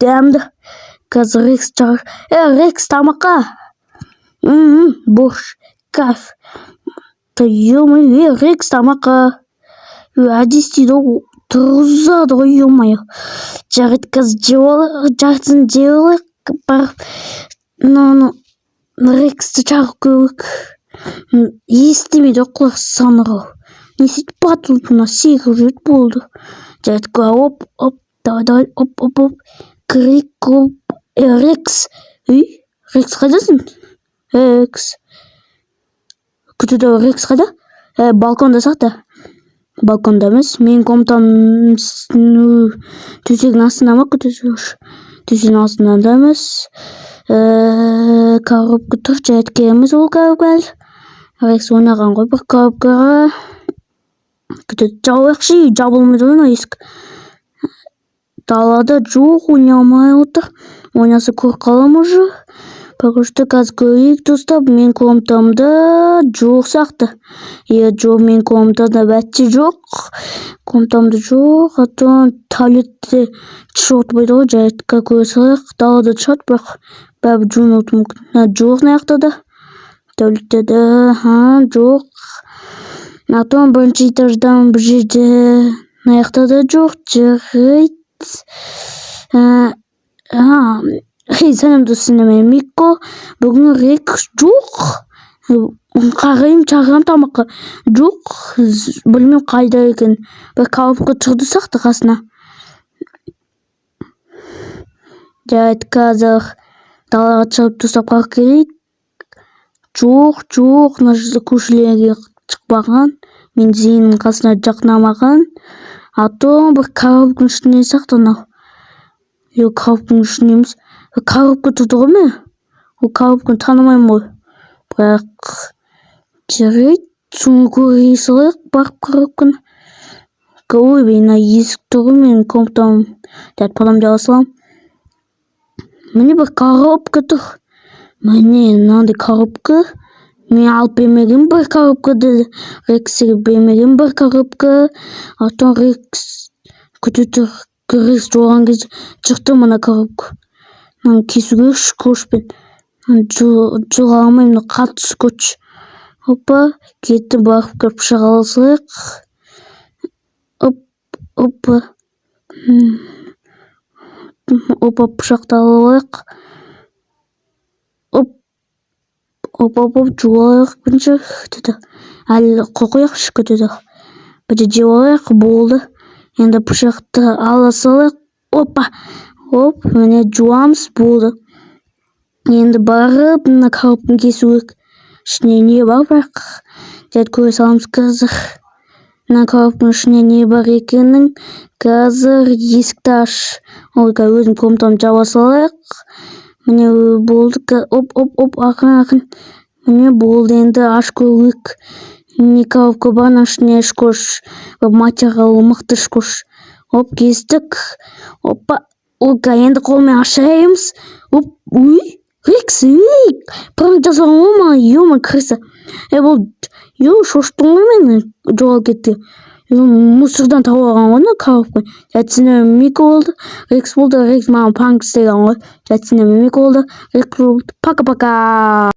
Дәмді. Қазір Рекс шақыр. Е, Рекс, тамаққа. Борщ, кайф. Да ё-моё, е, Рекс, тамаққа. Әдейі істейді ғой, тұрғызады ғой, ё-моё. Жарайды, қазір жеп алайық, жартысын жеп алайық. Барып мынаны, Рексті шақырып көрейік. Естімейді ғой, құлақ саңырау. Не істейді? Батутына секіріп жүреді, болды. Жарайды, оп, оп, давай, давай, оп, оп, оп, кірейік. Оп, е, Рекс, үй, Рекс, қайдасың? Рекс, күтеді. Рекс қайда? Е, балконда сияқты. Балконда емес, менің комнатамның төсегінің астында ма? Күте, төсегінің астында да емес. Коробка тұр. Жарайды, келеміз. Ол коробка әлі Рекс ойнаған ғой бір коробкаға. Күтеді, жабайықшы. Жабылмайды ғой мына есік. Далада жоқ, ойнамай отыр. Ойнаса, көріп қаламын уже. Пока что қазір көрейік, достар. Менің комнатамда жоқ сияқты. Иә, жоқ, менің комнатамда вообще жоқ, комнатамда жоқ. А то туалетте тышып ғой. Жарайды, көре салайық. Далада шығады, бірақ бәрібір жуынуы мүмкін. Жоқ, мына жақта да, туалетте де жоқ. А то бірінші этаждан бір жерде, мына жақта да жоқ. Жарайды. Хей, сәлем, достар, мен Микко. Бүгін Рекс жоқ. Қараймын, шақырамын тамаққа, жоқ. Білмеймін қайда екен. Бір коробка тұрды сияқты қасына. Жарайды, қазір далаға шығып, тастап қалып келейік. Жоқ, жоқ, мына жерде көршілерге шықпаған, мен Зейіннің қасына жақындамаған. А то бір коробканың ішінде сияқты анау. Жоқ, коробканың ішінде емес. Коробка тұрды ғой, міне. Ол коробканы танымаймын ғой, бірақ жарайды, соны көре салайық барып коробканы. Ойбай, мына есік тұр ғой менің комнатам. Жарайды, потом жаба саламын. Міне, бір коробка тұр. Міне, мынандай коробка мен алып бермеген бір коробкады, Рекске бермеген бір коробка. А то Рекс, күте тұр, Рекс жоғалған кезде шықты мына коробка. Мынаны кесу керек скотчпен. Жұла алмаймын, мына қатты скотч. Опа, кетті. Барып кіріп шыға салайық. Оп, опа, опа, пышақты алып алайық. Оп, оп, оп, оп, жуып алайық бірінші. Күтеді, әлі қояйықшы. Күтеді, бірінші жеп алайық, болды. Енді пышақты ала салайық. Опа, оп, міне, жуамыз, болды. Енді барып мына коробканы кесу керек. Ішінде не бар бірақ? Жарайды, көре саламыз қазір мына коробканың ішінде не бар екенін. Қазір есікті аш. Ой, өзім комнатамды жаба салайық. Міне, болды. Оп, оп, оп, ақырын, ақырын. Міне, болды. Енді ашып көрейік, не коробка бар мынаның ішінде. Скотч, материалы мықты скотч. Оп, кестік. Опа, опа, енді қолмен ашаймыз. Оп, ой, Рекс, ей, пранк жасаған ғой маған. Ё, крыса, е, бұл, е, шошыттың ғой мені. Жоғалып кетті. Мусордан тауып алған ғой мына коробка. Жатсына, Мико болды, Рекс болды. Рекс маған пранк істеген ғой. Жатсына, Мико болды, Рекс болды. Пока, пока.